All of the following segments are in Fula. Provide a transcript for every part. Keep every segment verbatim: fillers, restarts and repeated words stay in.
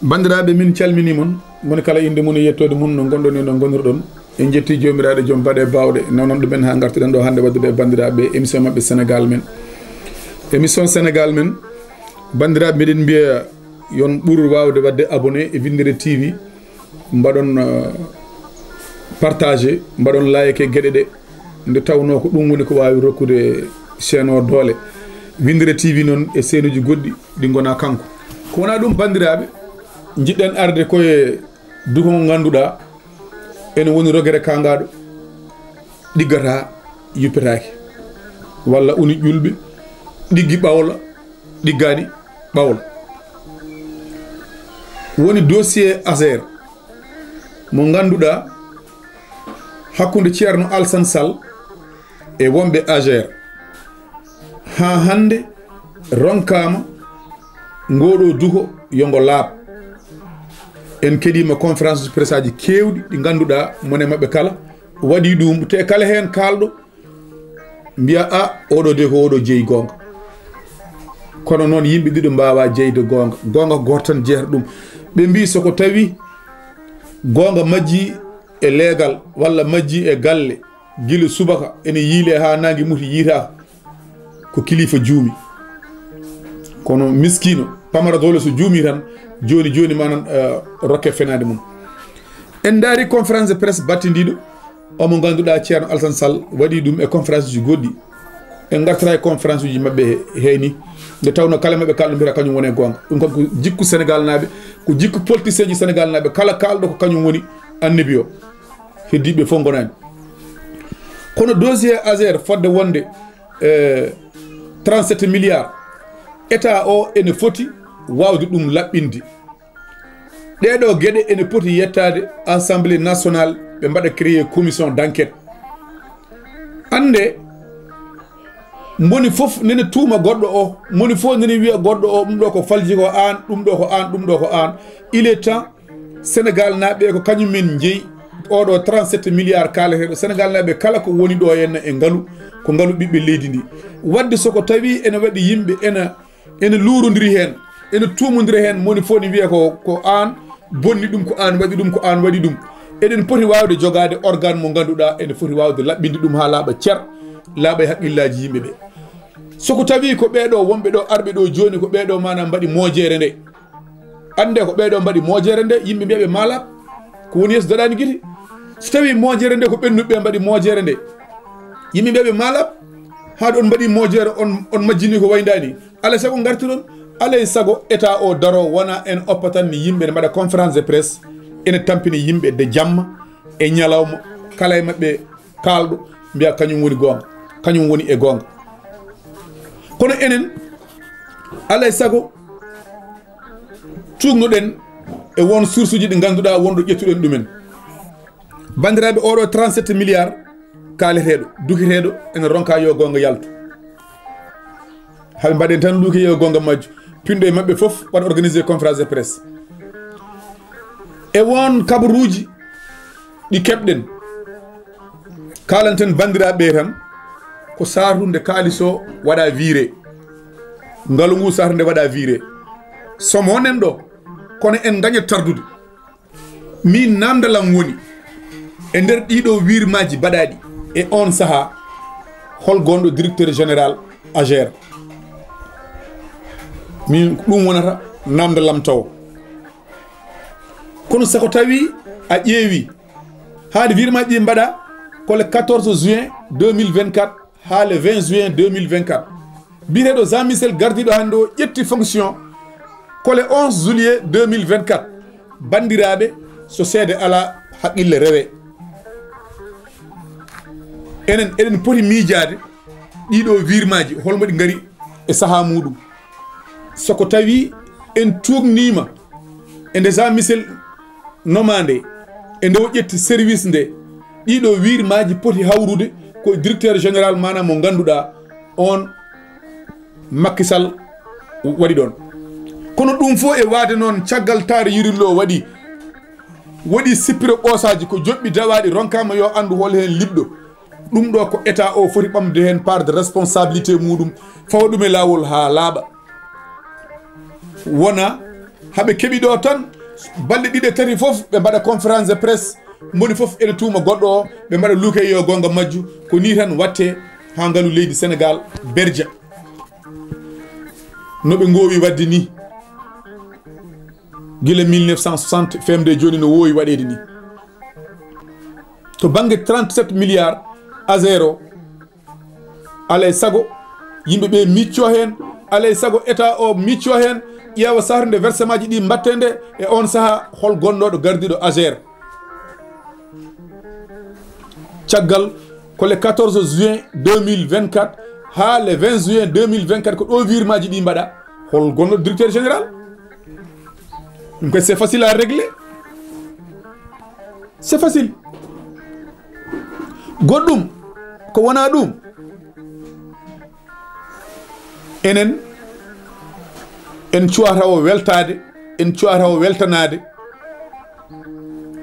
Banndiraaɓe, min calminii mon, moni kala innde mum e yettoode mum, no ngonɗon e no ngonirɗon. En njetti Joomiraaɗo joom baɗe baawɗe, nawnan ɗumen haa ngartuɗen ɗo hannde waɗdude e banndiraaɓe émission maɓɓe Sénégal Men. Émission Sénégal Men, banndiraaɓe, miɗen mbiya yon ɓur waawde waɗde abonné e Winndere T V, mbaɗon, eh, partagé, mbaɗon like e geɗe ɗe, nde tawnoo ko ɗum woni ko waawi rokkude chaîne o doole. Winndere T V noon e seenuji goɗɗi ɗi ngonaa kanko. Ko wonaa ɗum, banndiraaɓe, njiɗɗen arde koye duko ngo ngannduɗaa ene woni rogere kaangaaɗo, ɗiggataa, yuppetaake, walla uni ƴulɓe, ɗiggi ɓawla, ɗiggaani ɓawla. Woni dossier Azer mo ngannduɗaa hakkunde Ceerno Alsan Sall e wonɓe Azer. Haa hannde ronkaama ngooɗoo duko yo ngo laaɓ. En keɗiima conférence de presse aji keewɗi ɗi ngannduɗaa mone maɓɓe kala waɗi ɗum, te kala heen kaalɗo mbiya, "A, oɗo de ko oɗo jeyi goonga." Kono noon yimɓe ɗiɗo mbaawa jeyde goonga. Goonga gooto tan jeyata ɗum. Ɓe mbii so ko tawi goonga majji e leegal walla majji e galle, gila subaka ene yiile haa naange muti yiitaaka, ko kilifa juumi. Kono miskiino, pamara doole so juumi tan, jooni jooni manan, eh, rokke fenaande mum. En ndaari conférence de presse battindiiɗo, omo ngannduɗaa Ceerno Alsan Sall waɗi ɗum e conférence uji goɗɗi. En ngartata e conférence uji maɓɓe he, heyni, nde tawno kala maɓɓe kala mbiyata kañum woni e goonga. Ɗum kam ko jikku Sénégal naaɓe, ko jikku politicien ji Sénégal naaɓe. Kala kaalɗo ko kañum woni annabi o. Heddiiɓe fof ngonaani. Kono dossier Azer fodde wonde, eh, trente-sept milliards, État o ene foti waawde ɗum laɓɓinde. Ɗee ɗoo geɗe ene poti yettaade Assemblée nationale, ɓe mbaɗa créer commission d'enquête. Annde, moni fof nene tuuma goɗɗo o, moni fof nene wiya goɗɗo o, ɗum ɗo ko falji ko aan, ɗum ɗo ko aan, ɗum ɗo ko aan. Il est temps Sénégal naaɓe ko kañum men jeyi oɗo trente-sept milliards kaaleteeɗo. Sénégal naaɓe kala ko woni ɗo henna e ngalu, ko ngalu ɓiɓɓe leydi ndi. Wadde so ko tawi ene waɗi yimɓe ena, ene luurondiri heen, ene tuumondira heen, moni fof ne wiya ko, ko aan bonni ɗum, ko aan waɗi ɗum, ko aan waɗi ɗum. Eɗen poti waawde jogaade organe mo ngannduɗaa ene foti waawde laɓɓinde ɗum haa laaɓa cer, laaɓa e haqqillaaji yimɓe ɓe. So ko tawi ko ɓeeɗo wonɓe ɗo, arɓe ɗo jooni, ko ɓeeɗo maanaam mbaɗi mojeere nde. Annde ko ɓeeɗo mbaɗi mojeere nde, yimɓe mbiya ɓe maalaaɓe. Ko woni yeeso daɗaani gite. So tawi mojeere nde ko ɓennuɓe ɓe mbaɗi mojeere nde, yimɓe mbiya ɓe maalaaɓe. Haa ɗo on mbaɗi mojeere, on, on majjini ko wayndani. Alaa sago ngartiron, alaa sago État o daro, wona en oppa tan ni yimɓe ne mbaɗa conférence de presse, ene tampini yimɓe de jamma e ñalawma, kala e maɓɓe kaalɗo, mbiya kañum woni goonga, kañum woni e goonga. Kono enen, alaa e sago, cuugnoɗen e won source uji ɗi ngannduɗaa wonɗo ƴettuɗen ɗumen. Banndiraaɓe, oɗo trente-sept milliards kaaleteeɗo, duketeeɗo, ene ronka yo goonga yaltu. Haɓe mbaɗen tan luuke yo goonga majju. Pinɗo e maɓɓe fof waɗa organiser conférence de presse. E won kabaruuji ɗi keɓɗen. Kalanten banndiraaɓe tan ko saartunde kaalis o waɗa viré. Ngalu ngu saartunde waɗa viré. Somo nen ɗo, kono en ngañat tardude. Min namdalam woni e nder ɗiɗo virement ji baɗaɗi e on saha, hol gonɗo directeur général Azer? Min ɗum wonata namdalam taw. Kono sako tawi a ƴeewi haade virement ji mbaɗa ko le quatorze juin deux mille vingt-quatre haa le vingt juin deux mille vingt-quatre. Biyeteeɗo Jean Michel gardiiɗo hannde o ƴetti fonction ko le onze juillet deux mille vingt-quatre. Banndiraaɓe, so seede alaa, haqqille rewe. Enen, eɗen poti miijaade ɗiɗo virement ji, holmo ɗi ngari e sahaa muɗum. So ko tawi en tuugniima e nde Jean Michel nomaa nde, e nde o ƴetti service nde, ɗiɗo virement ji poti hawrude ko directeur général, maanaam mo ngannduɗaa on Macky Sall waɗi ɗon. Kono ɗum fof e waade noon, caggal taare yurillo o waɗi, waɗi sippiro ɓoosaaji ko joɓɓi dawaaɗi, ronkaama yo anndu hol heen liɓɗo. Ɗum ɗo ko État o foti ɓamde heen part de responsabilité muɗum, fawa ɗum e laawol haa laaɓa. Wona haɓe keɓi ɗo tan, balɗe ɗiɗi e tati fof ɓe mbaɗa conférence de presse, moni fof ene tuuma goɗɗo o, ɓe mbaɗa luuke yo gonga majju. Ko ni tan watte ha ngalu leydi Sénégal berja. No ɓe ngowi wadde ni, gila mille neuf cent soixante femde joni no wowi waɗede ni. To bangge trente-sept milliards à zéro, alay sago yimɓe ɓe micco hen, alay sago état o micco hen, ƴeewa sahre nde versement ji ɗi mbatte nde, e on saaha hol gonnoɗo gardiɗo A G R. Caggal ko le quatorze juin deux mille vingt-quatre ha le vingt juin deux mille vingt-quatre, ko ɗo virement ji ɗi mbaɗa, hol gonnoɗo directeur général? Ɗum koy, c'est facile à régler. C'est facile. Goɗɗum ko wona ɗum, enen en cuwata o weltade, en cuwata o weltanade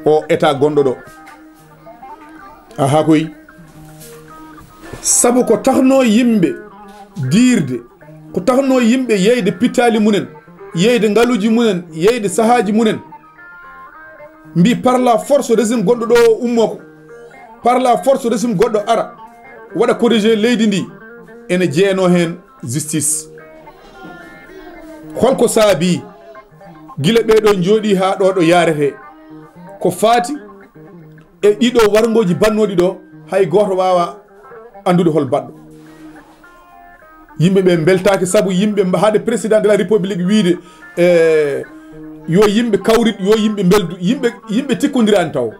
o état gonɗo ɗo. Aha koy. Sabu ko taxno yimɓe diirde, ko taxno yimɓe yeyde pittali mumen, yeyde ngaluji mumen, yeyde sahaji mumen, mbi par la force régime goɗɗo ɗo o ummo ko, par la force régime goɗɗo ara waɗa corriger leydi ndi, ene jeeno hen justice. Holko saabi gila ɓeɗo jooɗi ha ɗo ɗo yarete? Ko faati e ɗiɗo warngoji bannoɗi ɗo, hay goto wawa andude hol baɗɗo. Yimɓe ɓe beltaki sabu yimɓe mba-, haade président de la république wiide, e, yo yimɓe kawrit, yo yimɓe beldu, yimɓe, yimɓe tikkodirani taw.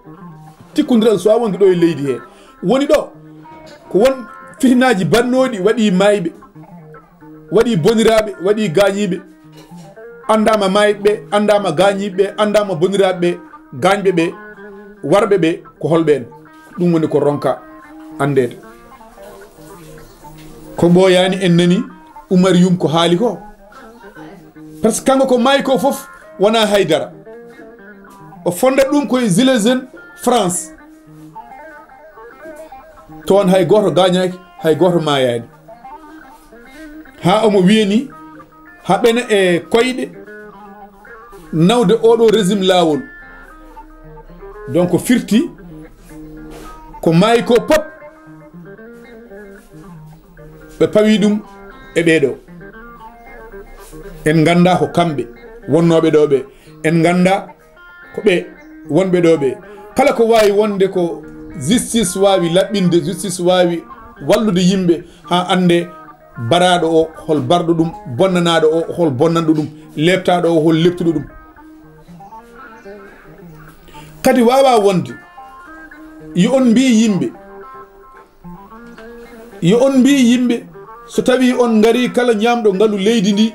Tikkodiral so a wonde ɗo e leydi he. Woni ɗo ko won fitinaji bannoɗi, waɗi mayɓe, waɗi boniraɓe, waɗi gañiɓe. Andama mayɓe, andama gañiɓe, andama boniraɓe, gañɓe ɓe, warɓe ɓe, ko holɓe en? Ɗum woni ko ronka andede. Ko ɓooyani en nani Oumar Youm ko haali ko. Parce que kanko ko maayi ko fof wona haydara. O fonda ɗum koye Gilets jaunes France. Toon hay gooto gaañaaki, hay gooto maayaani. Haa omo wiyani haɓena e koyɗe nawde oɗo régime laawol. Donc firti ko maayi ko pop, ɓe pawi ɗum e ɓeeɗo. En ngannda ko kamɓe wonnooɓe ɗo ɓe. En ngannda ko ɓe wonɓe ɗo ɓe. Kala ko waawi wonde ko justice waawi laɓɓinde, justice waawi wallude yimɓe haa annde baraaɗo o hol barɗo ɗum, bonnanaaɗo o hol bonnanɗo ɗum, leeptaaɗo o hol leeptuɗo ɗum. Kadi waawaa wonde yo on mbii yimɓe, yo on mbii yimɓe, so tawii on ngarii kala ñaamɗo ngalu leydi ndi,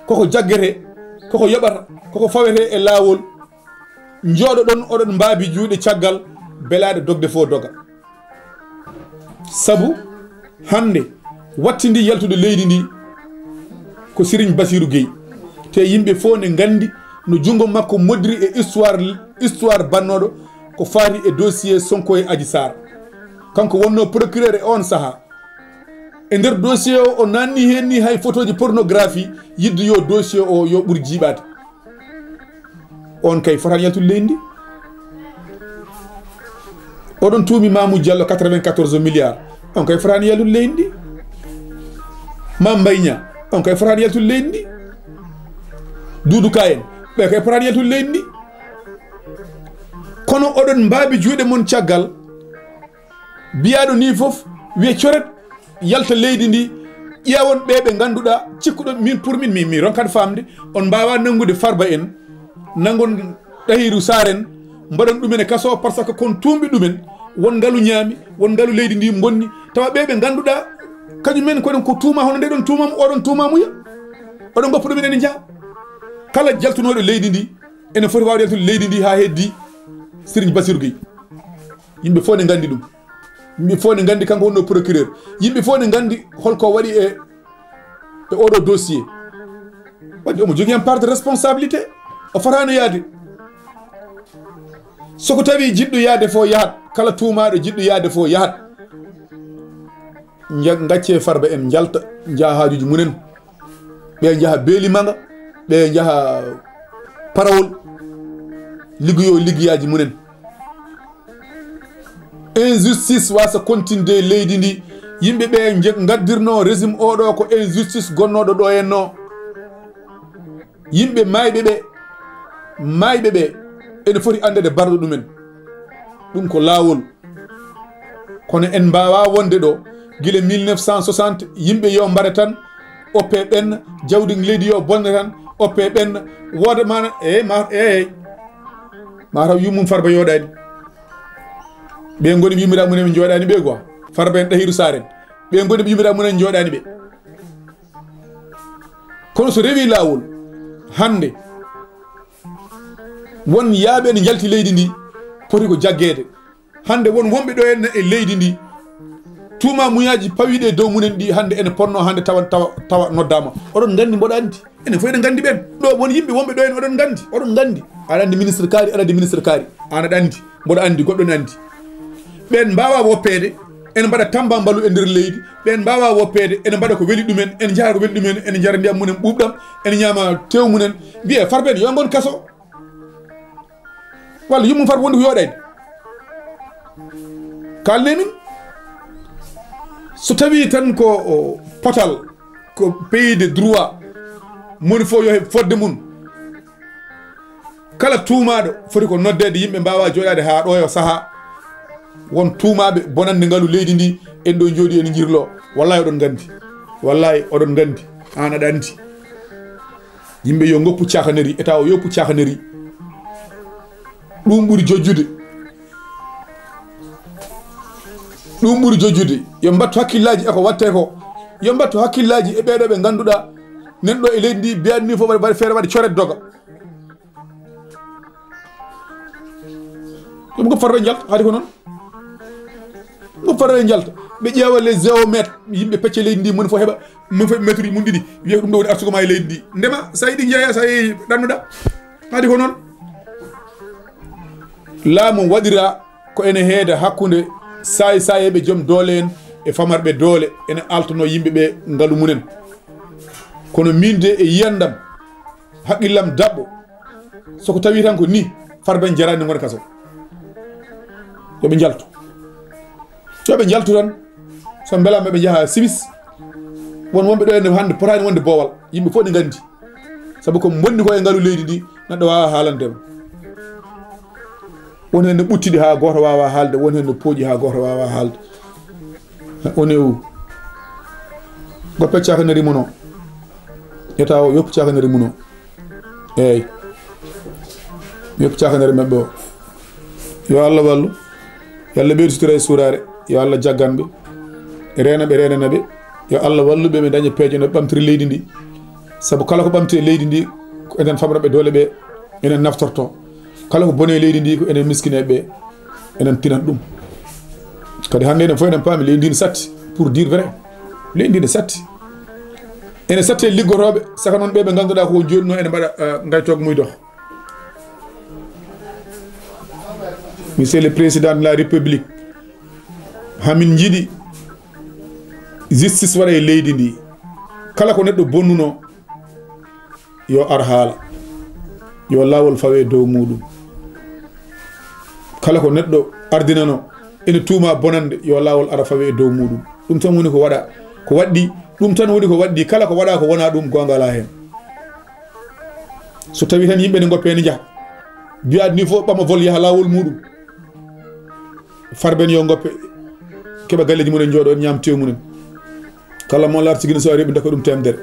koko jaggete, koko yoɓata, koko fawete e laawol, njooɗoɗon oɗon mbaabi juuɗe caggal, belaaɗe dogde fof doga. Sabu hannde wattindi yaltude leydi ndi ko Serigne Bassirou Gueye. Te yimɓe fof ne nganndi no junngo makko modri e histoire, histoire bannooɗo ko faati e dossier Sonko e Adji Sarr. Kanko wonno procureur e on saha. E nder dossier o, o nanni hen ni hay photoji pornographie, yidde yo dossier o yo ɓur jiiɓade. On kay fotani yaltude leydi ndi. Oɗon tuumi Mamoudou Diallo quatre-vingt-quatorze milliards. On kay fotani yaltude leydi ndi. Mame Mbaye Niang, on kay fotani yaltude leydi ndi. Doudou Ka en, ɓe kay fotani yaltude leydi ndi. Kono oɗon mbaabi juuɗe mon caggal. Biyaɗo ni fof wiye coret, yalta leydi ndi, ƴeewon ɓe ɓe ngannduɗaa, cikkuɗon min, pour min, mi, mi ronkat famde, on mbaawa nanngude Farba en, nanngon Ɗahiru Saar en, mbaɗon ɗumen e kaso, parce que kon tuumɓe ɗumen, won ngalu ñaami, won ngalu leydi ndi bonni, tawa ɓe ɓe ngannduɗaa, kañum en koɗon ko tuuma, hono nde ɗon tuuma, oɗon tuuma muya, oɗon ngoppa ɗumen ene njaha. Kala jaltunooɗo leydi ndi, ene foti waawde yaltude leydi ndi haa heddi Serigne Bassirou Gueye. Yimɓe fof ne nganndi ɗum. Yimɓe fof ne nganndi kanko wonno procureur. Yimɓe fof ne nganndi holko waɗi e, e oɗo dossier. Wadde omo jogii en part de responsabilité. O fotaano yaade. So ko tawi jiɗɗo yaade fof yahat. Kala tuumaaɗo jiɗɗo yaade fof yahat. Nja-, ngaccee Farba en njalta, njaha haajuuji mumen. Ɓe njaha beeli maga, ɓe njaha parawol, liggoyo liggeyaaji mumen. Injustice wasa continude leydi ndi. Yimɓe ɓe nje-, ngaddirno régime oɗo ko injustice gonnoɗo ɗo henno. Yimɓe mayɓe ɓe, mayɓe ɓe, ene foti andede barɗo ɗumen. Ɗum ko laawol. Kono en mbawa wonde ɗo gila mille neuf cent soixante, yimɓe yo mbaɗa tan, oppe ɓenna, jawdi leydi yo bonne tan, oppe ɓenna, wooda mana, e ma, e, ma taw yummum Farba yooɗani. Ɓe ngoni ɓe yumiraɓe mumen jooɗani ɓe quoi. Farba en, Ɗahiru Saar en. Ɓe ngoni ɓe yumiraɓe mumen jooɗani ɓe. Kono so rewi laawol, hande won yaaɓe ne njalti leydi ndi, poti ko jaggeede. Hande won wonɓe ɗo henna e leydi ndi, tuuma muyaaji pawiɗi e dow mumen ɗi, hande ene ponno hande tawa, tawa, tawa noddaama. Oɗon nganndi, mboɗo anndi. Enen fof eɗen nganndi ɓen. Ɗo won yimɓe wonɓe ɗo henna, oɗon nganndi, oɗon nganndi. Aɗa anndi ministre kaari, aɗa anndi ministre kaari. Aan aɗa anndi, mboɗo anndi. Ɓeen mbaawa woppeede, ene mbaɗa tamba mbalu e nder leydi. Ɓeen mbaawa woppeede, ene mbaɗa ko weli ɗumen, ene njaha ko weli ɗumen, ene njara ndiyam mumen ɓuuɓɗam, ene ñaama tew mumen. Wiyee Farba en yo ngon kaso. Walla yummum Farba wonde ko yooɗayde. Kaalne min. So tawii tan ko, o, potal, ko pays de droit, moni fof yo heɓ fodde mum. Kala tuumaaɗo foti ko noddeede, yimɓe mbaawa jooɗaade haa ɗo e o sahaa. Won tuumaaɓe bonande ngalu leydi ndi, en ɗo njooɗi en njirlo. Wallahi oɗon nganndi. Wallahi oɗon nganndi. Aan aɗa anndi. Yimɓe yo ngoppu caakaneri, État o yoppu caakaneri. Ɗum ɓuri jojjude. Ɗum ɓuri jojjude. Yo mbattu hakkillaaji e ko watte ko. Yo mbattu hakkillaaji e ɓeeɗo ɓe ngannduɗaa, nan ɗo e leydi ndi, mbiyaani ni fof waɗi, waɗi feere, waɗi coret doga. Ɗum ko Farba njalta, haadi ko noon. Ko Farba njalta. Ɓe ƴeewa les géomètres, yimɓe pecce leydi ndi, moni fof heɓa, moni fof mètre mum ɗiɗi. Wiya ko ɗum ɗo woni arsugo ma e leydi ndi. Ndema, so a yiɗi njeeya, so a yehi ɗannuɗa. Haadi ko noon. Laamu waɗira ko ene heeda hakkunde saay-saayeeɓe joom doole en e famarɓe doole, ene altono yimɓe ɓe ngalu mumen. Kono min de e yiyandam, haqqillam daɓɓo, so ko tawi tan ko ni, Farba en jaraani ngona kaso. Yo ɓe njaltu. Yo ɓe njaltu tan. So mbelaama ɓe njaha Simis. Won wonɓe ɗo hannde hannde potaani wonde boowal. Yimɓe fof ne nganndi. Sabu ko mbonni ko e ngalu leydi ndi, neɗɗo waawa haalande ma. Won heen no ɓuttiɗi haa gooto waawa haalde, won heen no pooƴi haa gooto waawa haalde. One u. Ngo peccaaka neri muno. Ƴetta o yoppu caaka neri muno. Eey. Yoppu caaka neri maɓɓe o. Yo Allah wallu. Yo Allah ɓeydu sutura e suuraare. Yo Allah jaggan ɓe. Reena ɓe, reenana ɓe. Yo Allah wallu ɓe, ɓe daña peeje no ɓamtiri leydi ndi. Sabu kala ko ɓamti e leydi ndi, ko enen famroɓe doole ɓe, enen naftorto. Kala ko boni e leydi ndi, ko enen miskineɓe ɓe, enen tinan ɗum. Kadi hannde enen fof enen paami leydi ndi ne satti, pour dire vrai. Leydi ndi ne satti. Ene satti e liggotooɓe, saka noon ɓe ɓe ngannduɗaa ko jooni noon ene mbaɗa, eh, ngaytoog mum dox. Monsieur le Président de la République, hamin njiɗi justice waɗa e leydi ndi. Kala ko neɗɗo bonnuno, yo ar haala. Yo laawol fawe dow muɗum. Kala ko neɗɗo ardinano, ene tuuma bonande, yo laawol ara fawe e dow muɗum. Ɗum tan woni ko waɗa, ko waɗɗi, ɗum tan woni ko waɗɗi. Kala ko waɗa ko wona ɗum, goonga alaa heen. So tawi tan yimɓe ne ngoppe ene njaha, mbiyaɗ ni fof ɓama vol yaha laawol muɗum. Farba en yo ngoppe, keɓa galleeji mumen, njooɗo en, ñaam tew mumen. Kala mo laarti Guinée so ari, ɓe ndokka ɗum teemedere.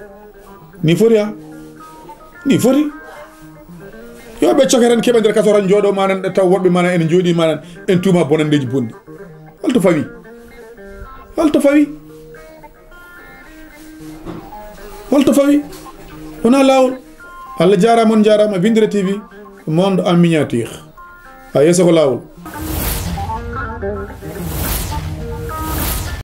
Ni foti, ha? Ni foti. Yo ɓe coke tan, keɓa nder kaso tan, njooɗo ma nan, taw woɗɓe ma nan ene njooɗi ma nan, en tuuma bonandeeji bonɗi. Holto fawi? Holto fawi? Holto fawi? Wona laawol. Allah jaaraama, on jaaraama. Vindere T V, monde en miniature. Ha yeeso ko laawol.